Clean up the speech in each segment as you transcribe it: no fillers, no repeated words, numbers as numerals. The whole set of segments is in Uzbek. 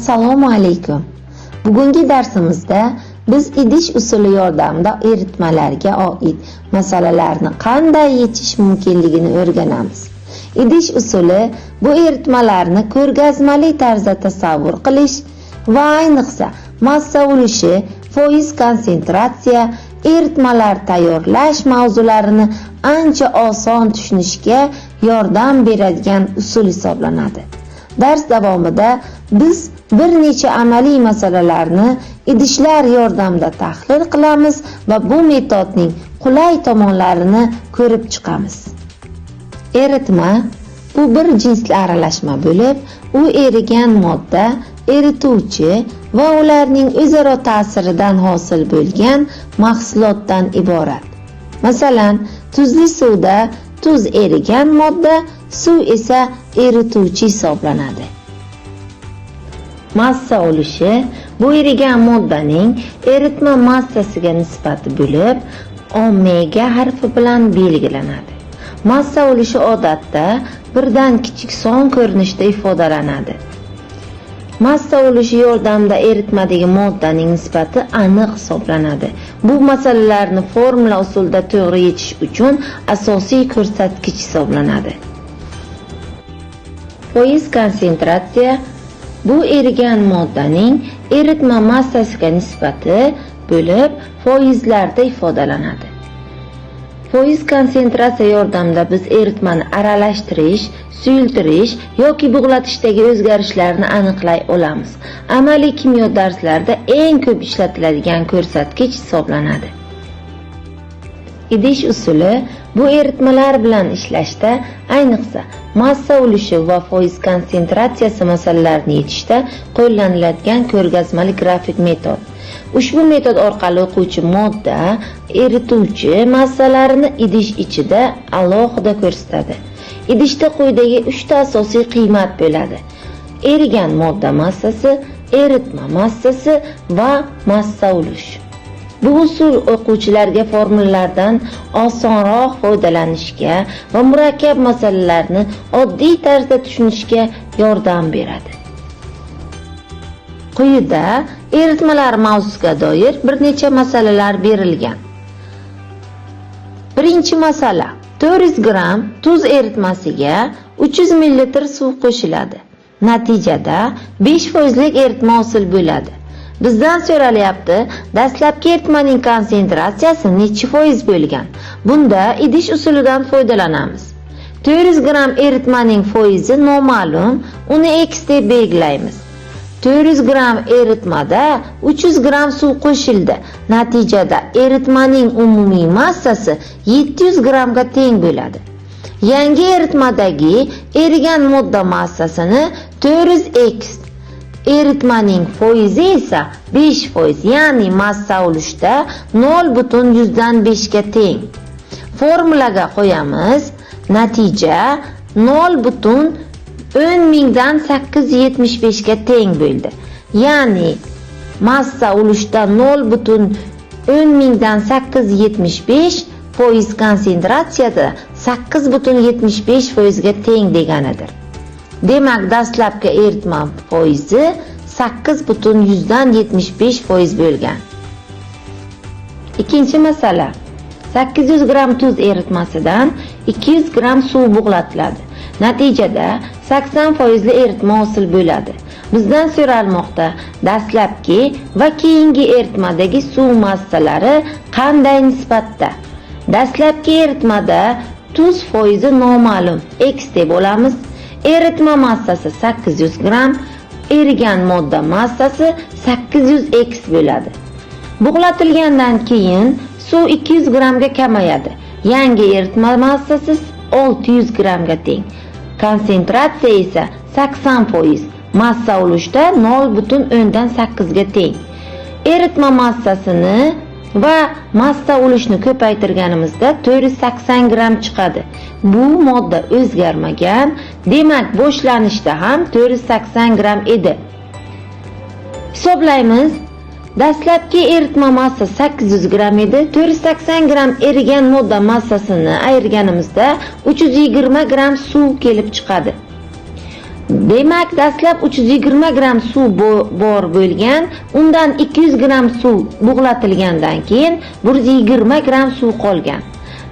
Assalomu alaykum. Bugungi darsimizda biz idish usuli yordamida eritmalarga oid masalalarni qanday yechish mumkinligini o'rganamiz. Idish usuli bu eritmalarni ko'rgazmali tarzda tasavvur qilish va ayniqsa massa ulushi, foiz konsentratsiya, eritmalar tayyorlash mavzularini ancha oson tushunishga yordam beradigan usul hisoblanadi. Dars davomida biz bir necha amaliy masalalarni idishlar yordamida tahlil qilamiz va bu metodning qulay tomonlarini ko'rib chiqamiz. Eritma bu bir jinsli aralashma bo'lib, u erigan modda, erituvchi va ularning o'zaro ta'siridan hosil bo'lgan mahsulotdan iborat. Masalan, tuzli suvda tuz erigan modda, suv esa erituvchi hisoblanadi. Massa ulushi bu erigan moddaning eritma massasiga nisbati bo'lib, omega harfi bilan belgilanadi. Massa ulushi odatda birdan kichik son ko'rinishida ifodalanadi. Massa ulushi yordamida eritmadagi moddaning nisbati aniq hisoblanadi. Bu masalalarni formula usulida to'g'ri yechish uchun asosiy ko'rsatkich hisoblanadi. Foiz konsentratsiya bu erigan moddaning eritma massasiga nisbati bo'lib, foizlarda ifodalanadi. Foiz konsentratsiya yordamida biz eritmani aralashtirish, suyultirish yoki bug'latishdagi o'zgarishlarni aniqlay olamiz. Amaliy kimyo darslarida eng ko'p ishlatiladigan ko'rsatkich hisoblanadi. Idish usuli bu eritmalar bilan ishlashda, ayniqsa massa ulushi va foiz konsentratsiyasi masalalarini yechishda qo'llaniladigan ko'rgazmali grafik metod. Ushbu metod orqali o'quvchi modda, erituvchi massalarini idish ichida alohida ko'rsatadi. Idishda quyidagi uchta asosiy qiymat bo'ladi: erigan modda massasi, eritma massasi va massa ulushi. Bu usul o'quvchilarga formulalardan osonroq foydalanishga va murakkab masalalarni oddiy tarzda tushunishga yordam beradi. Quyida eritmalar mavzusiga doir bir necha masalalar berilgan. Birinchi masala: 400 gramm tuz eritmasiga 300 ml suv qo'shiladi. Natijada 5 foizlik eritma hosil bo'ladi. Bizdan so'ralyapti, dastlabki eritmaning konsentratsiyasi nechi foiz bo'lgan? Bunda idish usulidan foydalanamiz. 400 gramm eritmaning foizi noma'lum, uni x deb belgilaymiz. 400 gramm eritmada 300 gramm suv qo'shildi. Natijada eritmaning umumiy massasi 700 grammga teng bo'ladi. Yangi eritmadagi erigan modda massasini 400x, eritmaning foizi esa 5%, ya'ni massa ulushda 0,5 ga teng. Formulaga qo'yamiz. Natija 0,10875 ga teng bo'ldi. Ya'ni massa ulushda 0,10875 foiz konsentratsiyada 8,75 foizga teng deganidir. Demak, dastlabki eritma foizi 8,75 foiz bo'lgan. Ikkinchi masala: 800 gramm tuz eritmasidan 200 gramm suv bug'latiladi. Natijada 80 foizli eritma hosil bo'ladi. Bizdan so'ralmoqda, dastlabki va keyingi eritmadagi suv massalari qanday nisbatda? Dastlabki eritmada tuz foizi noma'lum, x deb olamiz. Eritma massasi 800 gramm, erigan modda massasi 800 x bo'ladi. Bug'latilgandan keyin suv 200 grammga kamayadi. Yangi eritma massasi 600 grammga teng. Konsentratsiya esa 80%. Massa ulushda 0,8 ga teng. Eritma massasini va massa ulushni ko'paytirganimizda 480 gramm chiqadi. Bu modda o'zgarmagan, demak, boshlanishda ham 480 gramm edi. Hisoblaymiz. Dastlabki eritma massasi 800 gramm edi. 480 gramm erigan modda massasini ayirganimizda 320 gramm suv kelib chiqadi. Demak, dastlab 320 gramm suv bor bo'lgan, undan 200 gramm suv bug'latilgandan keyin 120 gramm suv qolgan.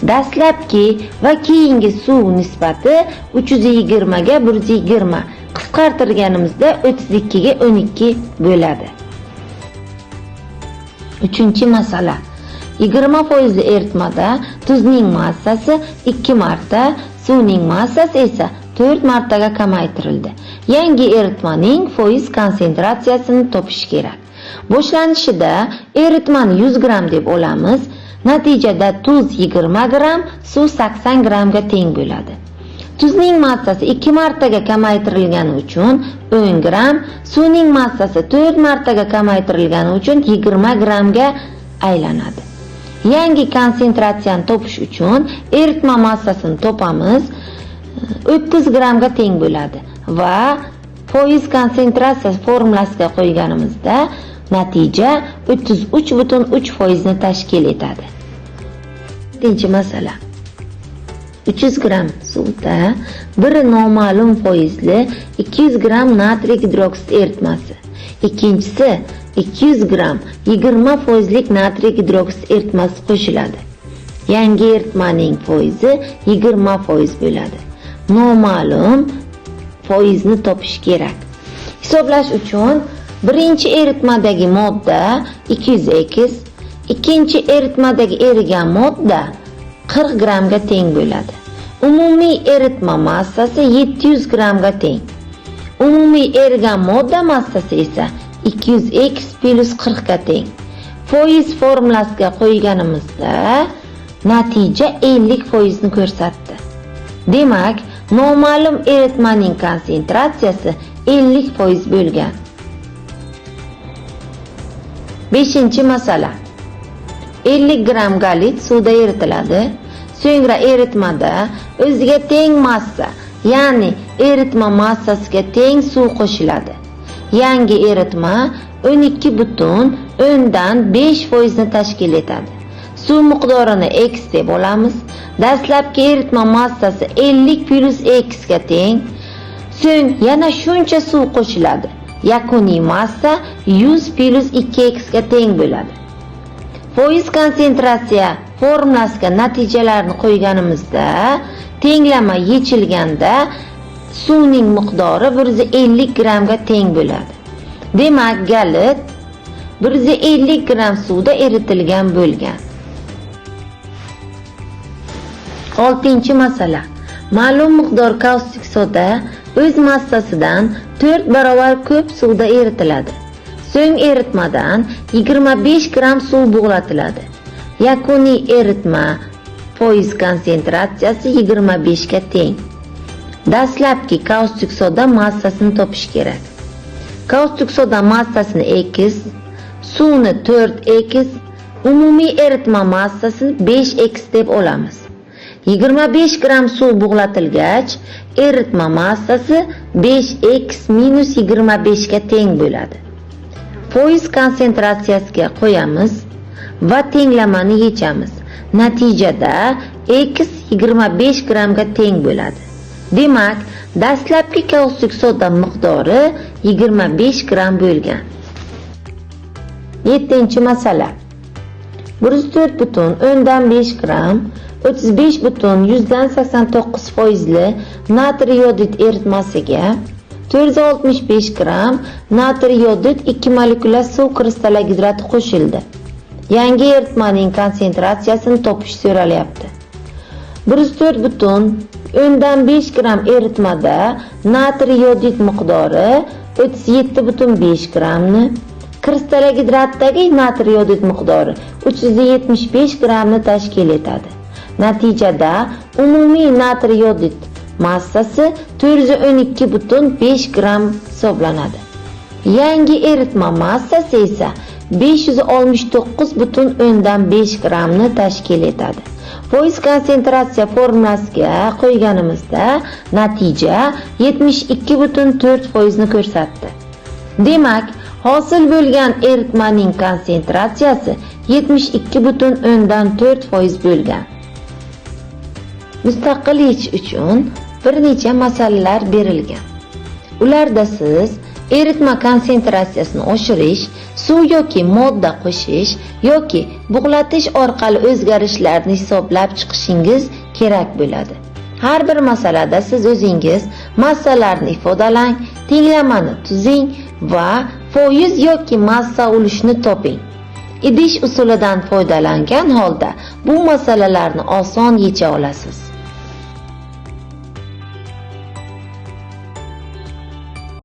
Dastlabki va keyingi suv nisbati 320 ga 120, qisqartirganimizda 32 ga 12 bo'ladi. Uchinchi masala. 20% eritmada tuzning massasi 2 marta, suvning massasi esa 4 martaga kamaytirildi. Yangi eritmaning foiz konsentratsiyasini topish kerak. Boshlanishida eritmani 100 gramm deb olamiz. Natijada tuz 20 gramm, suv 80 grammga teng bo'ladi. Tuzning massasi 2 martaga kamaytirilgani uchun 10 gramm, suvning massasi 4 martaga kamaytirilgani uchun 20 grammga aylanadi. Yangi konsentratsiyani topish uchun eritma massasini topamiz. 30 grammga teng bo'ladi va foiz konsentratsiyasi formulasiga qo'yganimizda natija 33,3% ni tashkil etadi. Ikkinchi masala. 300 gramm suvda bir noma'lum foizli 200 gramm natriy gidroksid eritmasi, ikkinchisi 200 gramm 20 foizlik natriy gidroksid eritmasi qo'shiladi. Yangi eritmaning foizi 20% bo'ladi. Noma'lum foizni topish kerak. Hisoblash uchun birinchi eritmadagi modda 200x, ikkinchi eritmadagi erigan modda 40 grammga teng bo'ladi. Umumiy eritma massasi 700 grammga teng. Umumiy erigan modda massasi esa 200x plus 40 ga teng. Foiz formulasiga qo'yganimizda natija 50% ni ko'rsatdi. Demak, noma'lum eritmaning konsentratsiyasi 50% bo'lgan. 5-masala. 50 gramm galit suvda eritiladi. So'ngra eritmada o'ziga teng massa, ya'ni eritma massasiga teng suv qo'shiladi. Yangi eritma 12,5% ni tashkil etadi. Suv miqdorini x deb olamiz. Dastlabki eritma massasi 50 plus x ga teng. So'ng yana shuncha suv qo'shiladi. Yakuniy massa 100 plus 2x ga teng bo'ladi. Foiz konsentratsiya formulasiga natijalarni qo'yganimizda tenglama yechilganda suvning miqdori 150 grammga teng bo'ladi. Demak, galit 150 gramm suvda eritilgan bo'lgan. 6-masala. Ma'lum miqdor kaustik soda o'z massasidan 4 barobar ko'p suvda eritiladi. So'ng eritmadan 25 gramm suv bug'latiladi. Yakuniy eritma foiz konsentratsiyasi 25 ga teng. Dastlabki kaustik soda massasini topish kerak. Kaustik soda massasini x, suvni 4x, umumiy eritma massasini 5x deb olamiz. 25 gramm suv bug'latilgach, eritma massasi 5x minus 25 ga teng bo'ladi. Foiz konsentratsiyasiga qo'yamiz va tenglamani yechamiz. Natijada x 25 grammga teng bo'ladi. Demak, dastlabki kaustik soda miqdori 25 gramm bo'lgan. 7-masala. 104,5 gramm 35,89 foizli natriy yodid eritmasiga 465 gramm natriy yodid 2 molekula suv kristallogidrati qo'shildi. Yangi eritmaning konsentratsiyasini topish so'ralyapti. 104,5 gramm eritmada natriy yodid miqdori 37,5 grammni, kristallogidratdagi natriy yodid miqdori 375 grammni tashkil etadi. Natijada umumiy natriy yodid massasi 412,5 gramm hisoblanadi. Yangi eritma massasi esa 569,5 grammni tashkil etadi. Foiz konsentratsiya formulasiga qo'yganimizda natija 72,4% ni ko'rsatdi. Demak, hosil bo'lgan eritmaning konsentratsiyasi 72,4% bo'lgan. Mustaqil yechish uchun bir necha masalalar berilgan. Ularda siz eritma konsentratsiyasini oshirish, suv yoki modda qo'shish yoki bug'latish orqali o'zgarishlarni hisoblab chiqishingiz kerak bo'ladi. Har bir masalada siz o'zingiz massalarni ifodalang, tenglamani tuzing va foiz yoki massa ulushini toping. Idish usulidan foydalangan holda bu masalalarni oson yecha olasiz.